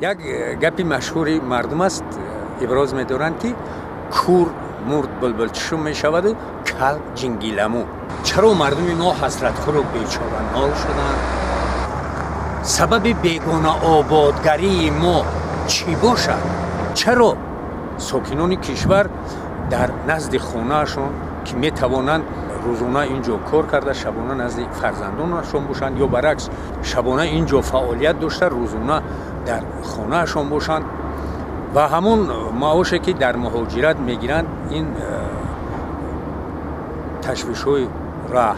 Як гапи машҳури мардум аст, иброз медоранд, ки кур мурд булбулчашум мешаваду кал ҷингиламу. Чаро мардуми мо ҳасратхӯру бечоранол шуданд? Сабаби бегонаободгарии мо чӣ бошад? Чаро сокинони кишвар дар назди хонаашон, ки метавонанд рӯзона ин ҷо кор карда, шабона назди фарзандонашон бошанд, ё баръакс шабона ин ҷо фаъолият дошта, рӯзона дар хонаашон бошанд ва ҳамон маоше ки дар муҳоҷират мегиранд, ин ташвишҳои раҳ,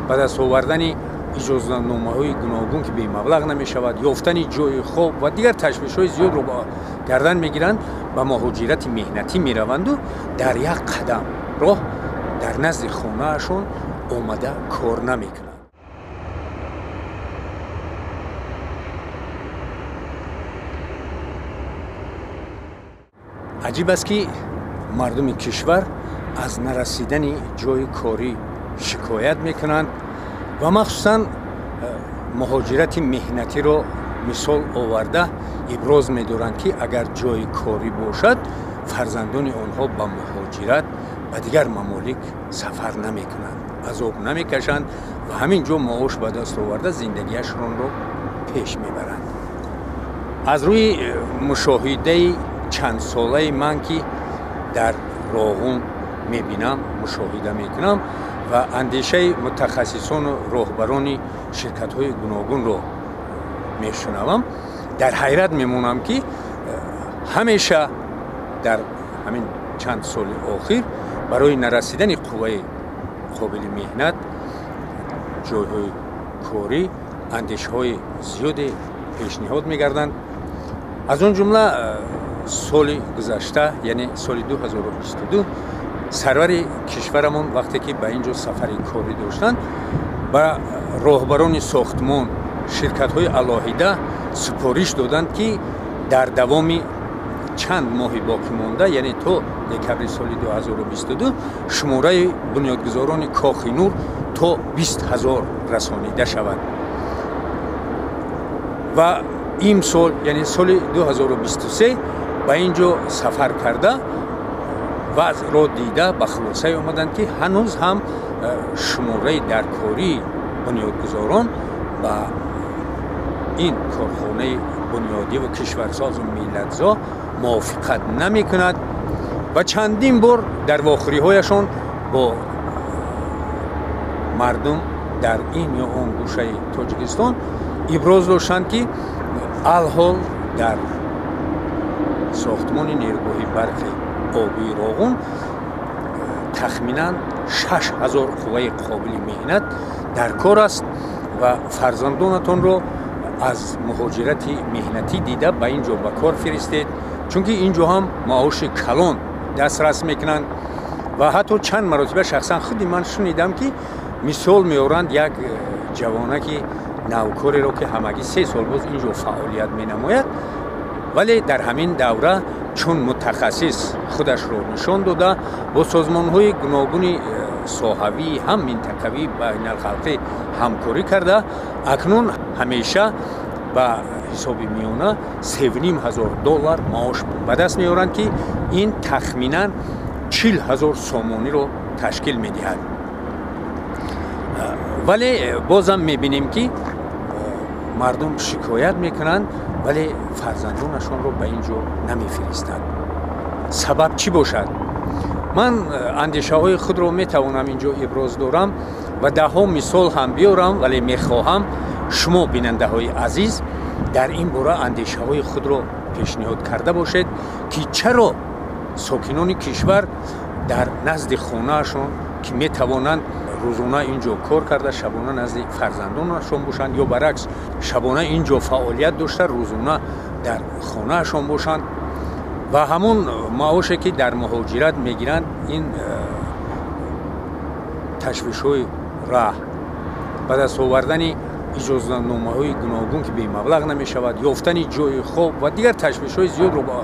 ба даст овардани иҷозатномаҳои гуногун, ки бемаблағ намешавад, ёфтани ҷои хоб ва дигар ташвишҳои зиёдро ба гардан мегиранд, ба муҳоҷирати меҳнатӣ мераванду дар як қадам роҳ дар назди хонаашон омада кор намекунанд. Аҷиб аст, ки мардуми кишвар аз нарасидани ҷои корӣ шикоят мекунанд ва махсусан муҳоҷирати меҳнатиро мисол оварда иброз медоранд, ки агар ҷои корӣ бошад, фарзандони онҳо ба муҳоҷират ба дигар мамолик сафар намекунанд, азоб намекашанд ва ҳамин ҷо маош ба даст оварда зиндагиашонро пеш мебаранд. Аз рӯи мушоҳидаи чандсолаи ман, ки дар Роғун мебинам, мушоҳида мекунам ва андешаи мутахассисону роҳбарони ширкатҳои гуногунро мешунавам, дар ҳайрат мемонам, ки ҳамеша дар ҳамин чанд соли охир барои нарасидани қувваи қобили меҳнат, ҷойҳои корӣ, андешаҳои зиёде пешниҳод мегарданд. Аз он ҷумла соли гузашта, яъне соли 2022, сарвари кишварамон вақте ки ба ин ҷо сафари корӣ доштанд, ба роҳбарони сохтмон, ширкатҳои алоҳида супориш доданд, ки дар давоми чанд моҳи боқӣ монда, яъне то декабри соли 2022, шумораи бунёдгузорони Кохи Нур то 20 000 расонида шавад. Ва имсол, яъне соли 2023, ба ин ҷо сафар карда, вазъро дида, ба хулосае омаданд, ки ҳанӯз ҳам шумораи даркории бунёдгузорон ба ин корхонаи бунёдӣ ва кишварсозу миллатзо мувофиқат намекунад. Ва чандин бор дар вохӯриҳояшон бо мардум дар ин ё он гӯшаи Тоҷикистон иброз доштанд, ки алҳол дар сохтмони нерӯгоҳи барқи обии Роғун тахминан 6000 қувваи қобили меҳнат дар кор аст ва фарзандонатонро аз муҳоҷирати меҳнатӣ дида ба ин ҷо ба кор фиристед, чунки ин ҷо ҳам маоши калон дастрас мекунанд. Ва ҳатто чанд маротиба шахсан худи ман шунидам, ки мисол меоранд як ҷавонаки навкореро, ки ҳамагӣ 3 сол боз ин ҷо фаъолият менамояд, вале дар ҳамин давра чун мутахассис худашро нишон дода, бо созмонҳои гуногуни соҳавӣ, ҳам минтақавӣ, байналхалқӣ ҳамкорӣ карда, акнун ҳамеша ба ҳисоби миёна 3500 доллар маош ба даст меоранд, ки ин тахминан 40 000 сомониро ташкил медиҳад. Вале бозам мебинем, ки мардум шикоят мекунанд, вале фарзандонашонро ба ин ҷо намефиристанд. Сабаб чӣ бошад? Ман андешаҳои худро метавонам ин ҷо иброз дорам ва даҳҳо мисол ҳам биёрам, вале мехоҳам шумо, бинандаҳои азиз, дар ин бора андешаҳои худро пешниҳод карда бошед, ки чаро сокинони кишвар дар назди хонаашон, ки метавонанд рӯзона ин ҷо кор карда, шабона назди фарзандонашон бошанд, ё баръакс шабона ин ҷо фаъолият дошта, рӯзона дар хонаашон бошанд ва ҳамон маоше ки дар муҳоҷират мегиранд, ин ташвишҳои раҳ, ба даст овардани иҷозатномаҳои гуногун, ки бемаблағ намешавад, ёфтани ҷои хоб ва дигар ташвишҳои зиёдро ба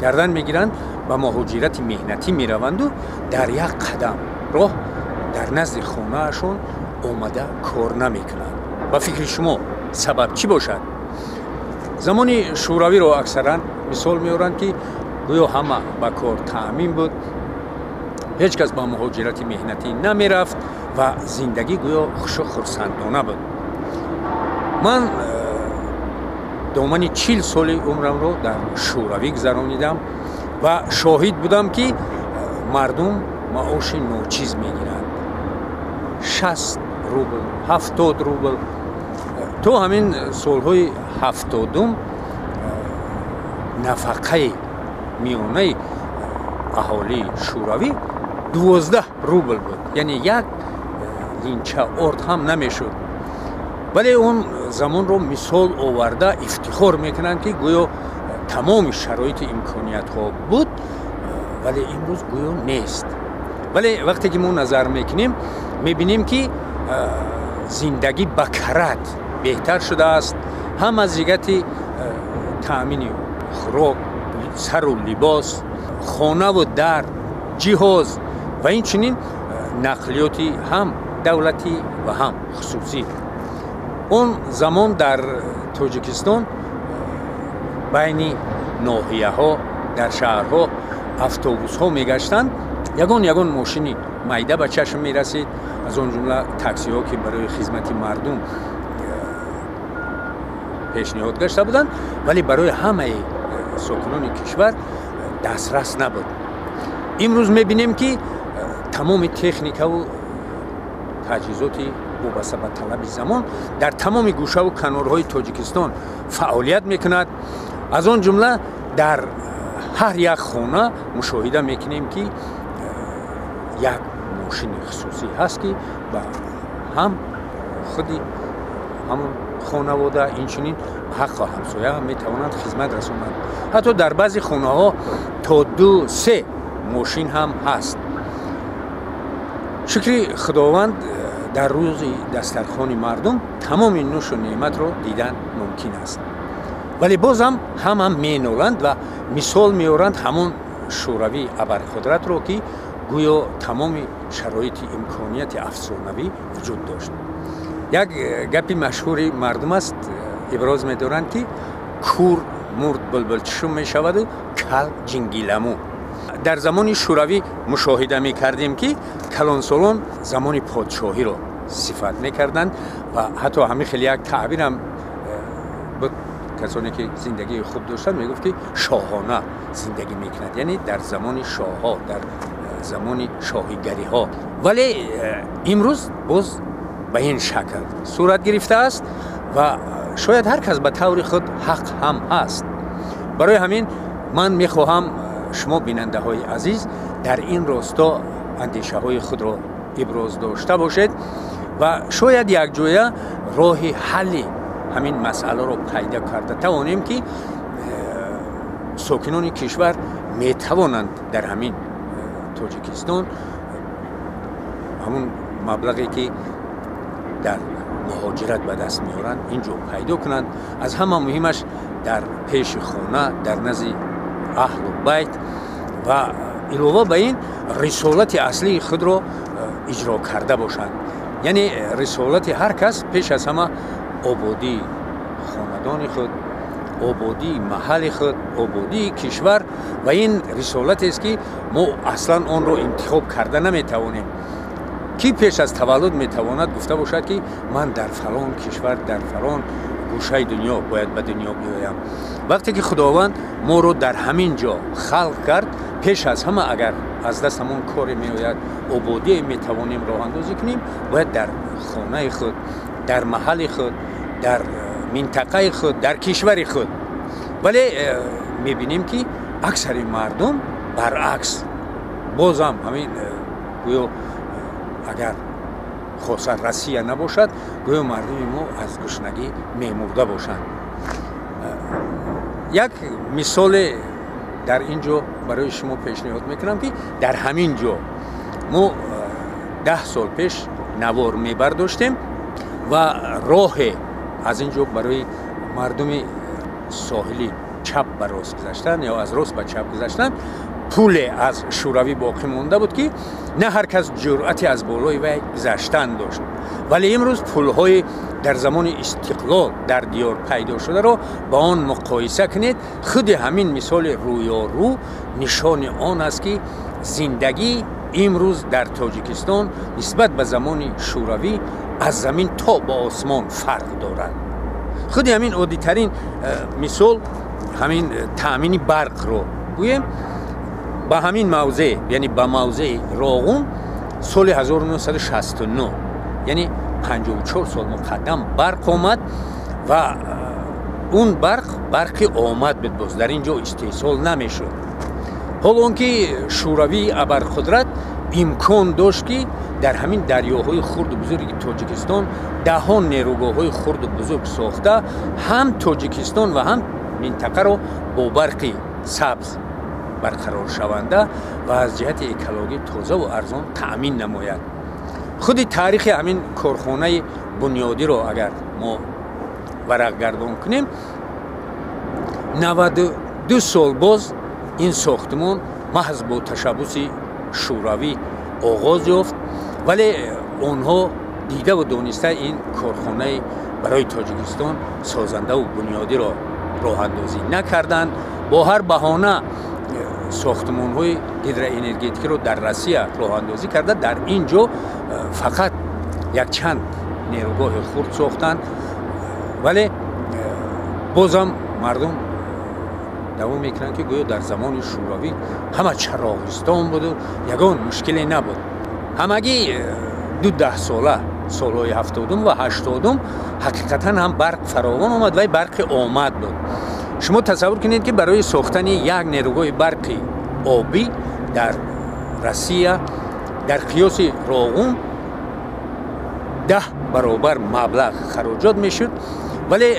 гардан мегиранд, ба муҳоҷирати меҳнатӣ мераванду дар як қадам роҳ дар назди хонаашон омада кор намекунанд. Ба фикри шумо сабаб чӣ бошад? Замони Шӯравиро аксаран мисол меоранд, ки гӯё ҳама ба кор таъмин буд, ҳеҷ кас ба муҳоҷирати меҳнатӣ намерафт ва зиндагӣ гӯё хушу хурсандона буд. Ман домани 40 соли умрамро дар Шӯравӣ гузаронидам ва шоҳид будам, ки мардум маоши ночиз мегиранд: 60 рубл, 70 рубл. То ҳамин солҳои 70-ум нафақаи миёнаи аҳолии Шӯравӣ 12 рубл буд, яъне як линча орд ҳам намешуд. Вале он замонро мисол оварда ифтихор мекунанд, ки гӯё тамоми шароити имкониятҳо буд, вале имрӯз гӯё нест. Вале вақте ки мо назар мекунем, мебинем, ки зиндагӣ ба карат беҳтар шудааст, ҳам аз ҷиҳати таъмини хӯрок, сару либос, хонаву дар, ҷиҳоз ва инчунин нақлиёти ҳам давлатӣ ва ҳам хусусӣ. Он замон дар Тоҷикистон байни ноҳияҳо, дар шаҳрҳо автобусҳо мегаштанд. Ягон ягон мошини майда ба чашм мерасид, аз он ҷумла таксиҳо, ки барои хизмати мардум пешниҳод гашта буданд, вале барои ҳамаи сокинони кишвар дастрас набуд. Имрӯз мебинем, ки тамоми техникаву таҷҳизоти вобаста ба талаби замон дар тамоми гӯшаву канорҳои Тоҷикистон фаъолият мекунад. Аз он ҷумла дар ҳар як хона мушоҳида мекунем, ки як мошини хусусӣ ҳаст, ки ба ҳам худи ҳамон хонавода, инчунин ҳаққу ҳамсоя ҳам метавонанд хизмат расонанд. Ҳатто дар баъзе хонаҳо то ду се мошин ҳам ҳаст. Шукри Худованд, дар рӯзи дастархони мардум тамоми нӯшу неъматро дидан мумкин аст. Вале бозам ҳама меноланд ва мисол меоранд ҳамон Шӯравии абарқудратро, ки гӯё тамоми шароити имконияти афсонавӣ вуҷуд дошт. Як гапи машҳури мардум аст, иброз медоранд, ки кур мурд, булбулчишум мешаваду кал ҷингиламу. Дар замони Шӯравӣ мушоҳида мекардем, ки калонсолон замони подшоҳиро сифат мекарданд ва ҳатто ҳамин хеле як таъбирам буд: касоне ки зиндагии хуб доштанд, мегуфт, ки шоҳона зиндагӣ мекунад, яъне дар замони шоҳҳо, дар замони шоҳигариҳо. Вале имрӯз боз ба ин шакл сурат гирифтааст ва шояд ҳар кас ба таври худ ҳақ ҳам ҳаст. Барои ҳамин ман мехоҳам шумо, бинандаҳои азиз, дар ин росто андешаҳои худро иброз дошта бошед ва шояд якҷоя роҳи ҳалли ҳамин масъаларо пайдо карда тавонем, ки сокинони кишвар метавонанд дар ҳамин Тоҷикистон ҳамун маблағе, ки дар муҳоҷират ба даст меоранд, ин ҷо пайдо кунанд, аз ҳама муҳимаш дар пеши хона, дар назди аҳлу байт, ва илова ба ин рисолати аслии худро иҷро карда бошанд. Яъне рисолати ҳар кас пеш аз ҳама ободии хонадони худ, ободии маҳалли худ, ободии кишвар, ва ин рисолатест, ки мо аслан онро интихоб карда наметавонем. Кӣ пеш аз таваллуд метавонад гуфта бошад, ки ман дар фалон кишвар, дар фалон гӯшаи дунё бояд ба дунё биёям? Вақте ки Худованд моро дар ҳамин ҷо халқ кард, пеш аз ҳама, агар аз даст ҳамон коре меояд, ободие метавонем роҳандозӣ кунем, бояд дар хонаи худ, дар маҳалли худ, дар минтақаи худ, дар кишвари худ. Вале мебинем, ки аксари мардум баръакс, бозам ҳамин гӯё агар хоса Россия набошад, гӯё мардуми мо аз гушнагӣ мемурда бошанд. Як мисоле дар ин ҷо барои шумо пешниҳод мекунам, ки дар ҳамин ҷо мо 10 сол пеш навор мебардоштем ва роҳе аз ин ҷо барои мардуми соҳили чап ба рост гузаштан ё аз рост ба чап гузаштан, пуле аз Шӯравӣ боқӣ монда буд, ки на ҳар кас ҷуръате аз болои вай гузаштан дошт. Вале имрӯз пулҳои дар замони истиқлол дар диёр пайдо шударо ба он муқоиса кунед. Худи ҳамин мисоли рӯёрӯ нишони он аст, ки зиндагӣ имрӯз дар Тоҷикистон нисбат ба замони Шӯравӣ аз замин то ба осмон фарқ дорад. Худи ҳамин оддитарин мисол, ҳамин таъмини барқро гӯем, ба ҳамин мавзеъ, яъне ба мавзеи Роғун, соли 1969, яъне 54 сол муқаддам барқ омад ва он барқ барқи омад буд, боз дар ин ҷо истеҳсол намешуд. Ҳол он ки Шӯравии абарқудрат имкон дошт, ки дар ҳамин дарёҳои хурду бузурги Тоҷикистон даҳон нерӯгоҳҳои хурду бузург сохта, ҳам Тоҷикистон ва ҳам минтақаро бо барқи сабз барқароршаванда ва аз ҷиҳати экологӣ тозаву арзон таъмин намояд. Худи таърихи ҳамин корхонаи бунёдиро агар мо варақгардон кунем, 92 сол боз ин сохтмон маҳз бо ташаббуси Шӯравӣ оғоз ёфт, вале онҳо дидаву дониста ин корхонаи барои Тоҷикистон созандаву бунёдиро роҳандозӣ накарданд. Бо ҳар баҳона сохтмонҳои гидроэнергетикиро дар Россия роҳандозӣ карда, дар ин ҷо фақат якчанд нерӯгоҳи хурд сохтанд. Вале бозам мардум давом мекунанд, ки гӯё дар замони Шӯравӣ ҳама чароғистон буду ягон мушкиле набуд. Ҳамагӣ ду даҳсола, солҳои 70-ум ва 80-ум, ҳақиқатан ҳам барқ фаровон омад вай барқи омад буд. Шумо тасаввур кунед, ки барои сохтани як нерӯгоҳи барқи обӣ дар Россия дар қиёси Роғун 10 баробар маблағ хароҷот мешуд, вале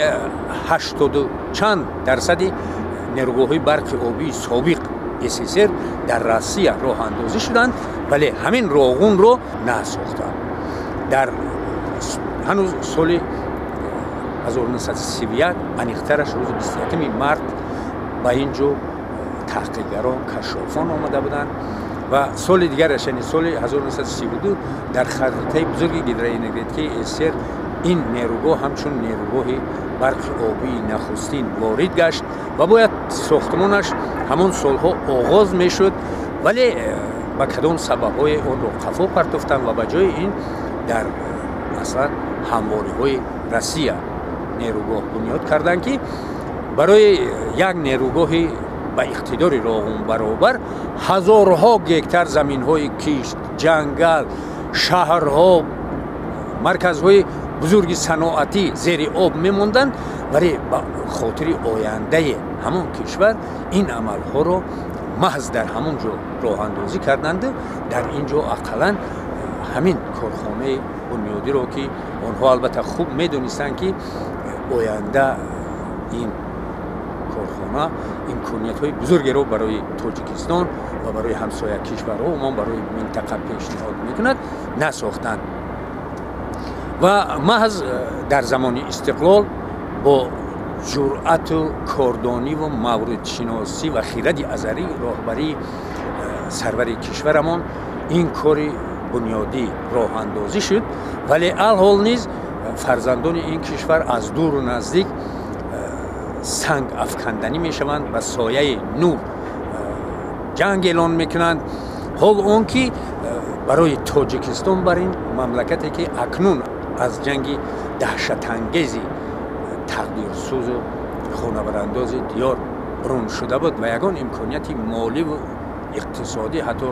ҳаштоду чанд дарсади нерӯгоҳҳои барқи обии собиқ СССР дар Россия роҳандозӣ шуданд, вале ҳамин Роғунро насохтанд. Дар ҳанӯз соли 1931, аниқтараш рӯзи 21 март, ба ин ҷо таҳқиқгарон, кашшофон омада буданд ва соли дигараш, яъне соли 1932, дар харитаи бузурги гидроэнергетикии СССР ин нерӯгоҳ ҳамчун нерӯгоҳи барқи обии нахустин ворид гашт ва бояд сохтмонаш ҳамон солҳо оғоз мешуд, вале ба кадом сабабҳое онро қафо партофтанд ва ба ҷои ин дар аслан ҳамвориҳои Россия нерӯгоҳ бунёд карданд, ки барои як нерӯгоҳи ба иқтидори Роғун баробар ҳазорҳо гектар заминҳои кишт, ҷангал, шаҳрҳо, марказҳои бузурги саноатӣ зери об мемонданд. Вале ба хотири ояндаи ҳамон кишвар ин амалҳоро маҳз дар ҳамон ҷо роҳандозӣ карданд. Дар ин ҷо ақаллан ҳамин корхонаи бунёдиро, ки онҳо албатта хуб медонистанд, ки оянда ин корхона имкониятҳои бузургеро барои Тоҷикистон ва барои ҳамсоя кишварҳо, умуман барои минтақа пешниҳод мекунад, насохтанд. Ва маҳз дар замони истиқлол бо ҷуръату кордониву мавридшиносӣ ва хиради азарӣ роҳбарии сарвари кишварамон ин кори бунёдӣ роҳандозӣ шуд. Вале алҳол низ фарзандони ин кишвар аз дуру наздик санг афканданӣ мешаванд, ба сояи нур ҷанг эълон мекунанд. Ҳол он ки барои Тоҷикистон, бар ин мамлакате ки акнун аз ҷанги даҳшатангези тақдирсӯзу хонабарандози диёр рун шуда буд ва ягон имконияти моливу иқтисодӣ, ҳатто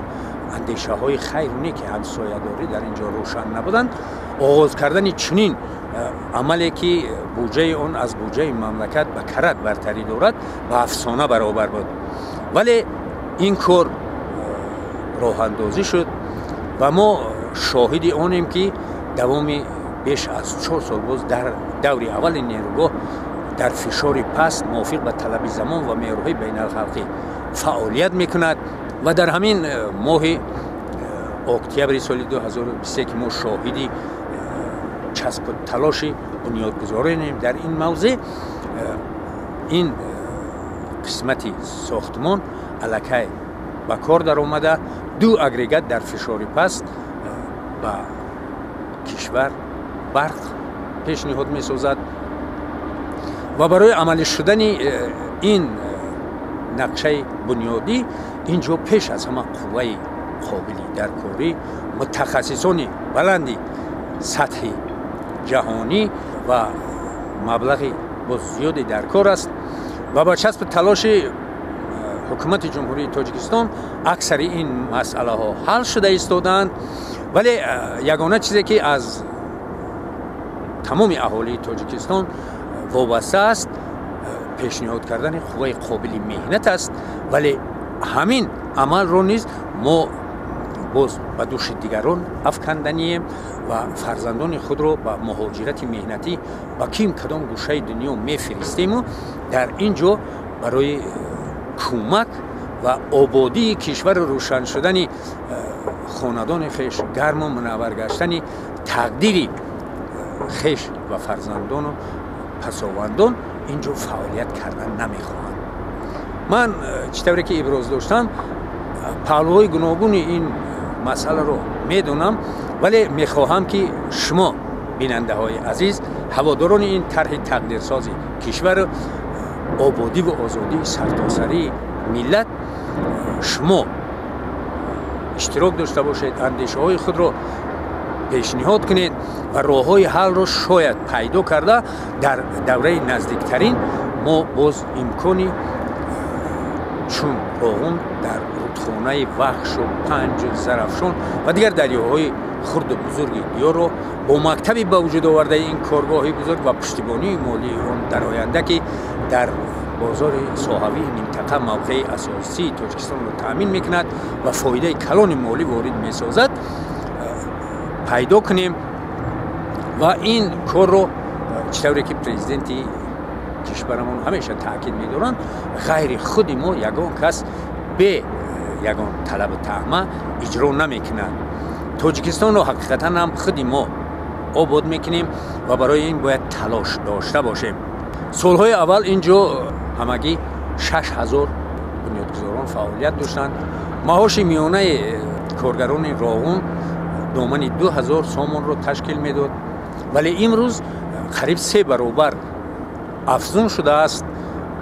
андешаҳои хайру неки ҳамсоядорӣ дар ин ҷо рӯшан набуданд, оғоз кардани чунин амале, ки буҷаи он аз буҷаи мамлакат ба карат бартарӣ дорад, ба афсона баробар буд. Вале ин кор роҳандозӣ шуд ва мо шоҳиди онем, ки давоми беш аз 4 сол боз дар даври аввали нерӯгоҳ дар фишори паст мувофиқ ба талаби замон ва меъёрҳои байналхалқӣ фаъолият мекунад. Ва дар ҳамин моҳи октябри соли 2023, ки мо шоҳиди часпу талоши бунёдгузоронем дар ин мавзеъ, ин қисмати сохтмон аллакай ба кор даромада, 2 агрегат дар фишори паст ба кишвар барқ пешниҳод месозад ва барои амалӣ шудани ин нақшаи бунёдӣ ин ҷо пеш аз ҳама қувваи қобили даркорӣ, мутахассисони баланди сатҳи ҷаҳонӣ ва маблағи боз зиёде дар кор аст ва ба часби талоши ҳукумати Ҷумҳурии Тоҷикистон аксари ин масъалаҳо ҳал шуда истодаанд. Вале ягона чизе ки аз тамоми аҳолии Тоҷикистон вобаста аст, пешниҳод кардани қувваи қобили меҳнат аст. Вале ҳамин амалро низ мо боз ба души дигарон афканданием ва фарзандони худро ба муҳоҷирати меҳнатӣ ба ким кадом гӯшаи дунё мефиристему дар ин ҷо барои кӯмак ва ободии кишвару рӯшан шудани хонадони хеш, гарму мунаввар гаштани тақдири хеш ва фарзандону пасовандон ин ҷо фаъолият кардан намехоҳанд. Ман чӣ тавре ки иброз доштам, паҳлӯҳои гуногуни ин масъаларо медонам, вале мехоҳам ки шумо бинандаҳои азиз, ҳаводорони ин тарҳи тақдирсози кишвару ободиву озодии сартосарии миллат, шумо иштирок дошта бошед, андешаҳои худро пешниҳод кунед ва роҳҳои ҳалро шояд пайдо карда дар давраи наздиктарин мо боз имкони чун Роғун дар рудхонаи Вахшу, Панҷу, Зарафшон ва дигар дарёҳои хурду бузурги диёрро бо мактаби ба вуҷуд овардаи ин коргоҳи бузург ва пуштибонии молии он дар оянда, ки дар бозори соҳавии минтақа мавқеи асосии Тоҷикистонро таъмин мекунад ва фоидаи калони молӣ ворид месозад, пайдо кунем ва ин корро чӣ тавре ки президенти кишварамон ҳамеша таъкид медоранд, ғайри худи мо ягон кас бе ягон талабу таъма иҷро намекунад. Тоҷикистонро ҳақиқатан ҳам худи мо обод мекунем ва барои ин бояд талош дошта бошем. Солҳои аввал ин ҷо ҳамагӣ 6000 бунёдгузорон фаъолият доштанд. Маоши миёнаи коргарони Роғун домани 2000 сомонро ташкил медод, вале имрӯз қариб 3 баробар афзун шудааст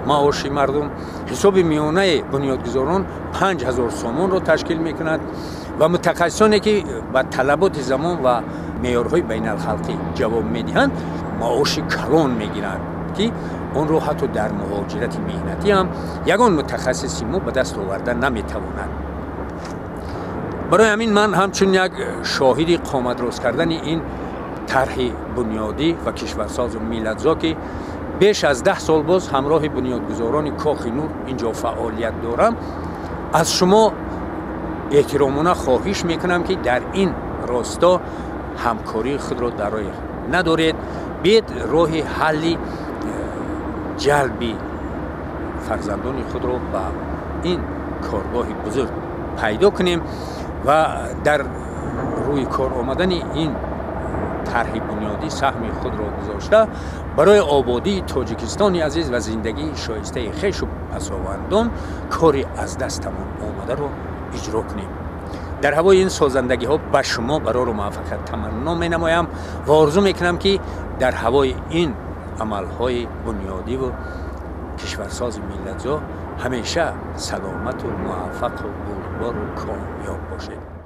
маоши мардум. Ҳисоби миёнаи бунёдгузорон 5000 сомонро ташкил мекунад ва мутахассисоне ки ба талаботи замон ва меъёрҳои байналхалқӣ ҷавоб медиҳанд, маоши калон мегиранд, ки онро ҳатто дар муҳоҷирати меҳнатӣ ҳам ягон мутахассиси мо ба даст оварда наметавонад. Барои ҳамин ман ҳамчун як шоҳиди қоматрост кардани ин тарҳи бунёдӣ ва кишварсозу миллатзо, ки беш аз 10 сол боз ҳамроҳи бунёдгузорони Кохи Нур ин ҷо фаъолият дорам, аз шумо эҳтиромона хоҳиш мекунам, ки дар ин росто ҳамкории худро дар роҳ надоред. Биед роҳи ҳалли ҷалби фарзандони худро ба ин коргоҳи бузург пайдо кунем ва дар рӯи кор омадани ин тарҳи бунёдӣ саҳми худро гузошта барои ободии Тоҷикистони азиз ва зиндагии шоистаи хешу пасовандон кори аз дастамон омадаро иҷро кунем. Дар ҳавои ин созандагиҳо ба шумо барору муваффақият таманно менамоям ва орзу мекунам, ки дар ҳавои ин амалҳои бунёдиву кишварсози миллатзо ҳамеша саломату муваффақу бурдбору комёб бошед.